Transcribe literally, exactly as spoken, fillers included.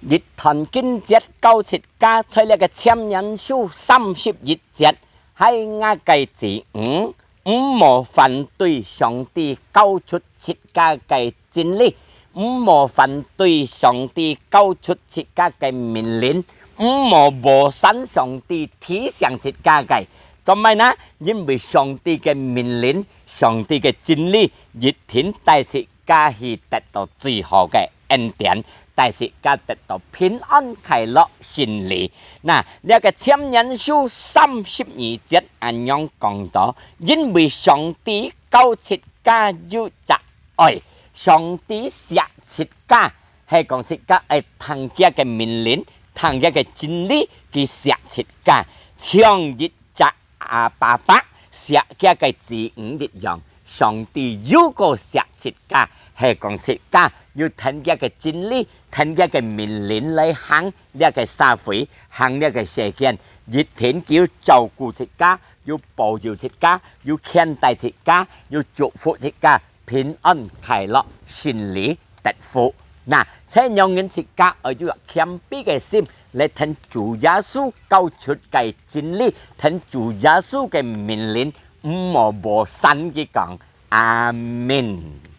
一段經節教自家，在這个箴言書三十一節，係𠊎个子女，毋好反對上帝教出自家个真理，毋好反對上帝教出自家个命令，毋好無視上帝提醒自家个。做麼个呢？因為上帝个命令，上帝个真理，一定帶自家去得到最好个恩典，帶自家得到平安、快樂、勝利。那，這个箴言書三十二節恁樣講到：因為上帝教自家有隻愛，上帝惜自家，係講自家愛聽厥个命令，聽厥个真理，佢惜自家，像一隻啊爸爸惜厥个子女一樣。上帝又過惜自家，係講自家有聽厥个真理，聽厥个命令來行這个社會，行這个世間，一定佢有照顧自家，有保佑自家，有牽帶自家，有祝福自家，平安、快樂、勝利、得福。那，這樣人自家愛有謙卑个心，來聽主耶穌教出个真理，聽主耶穌个命令，毋好無視佢講。阿門。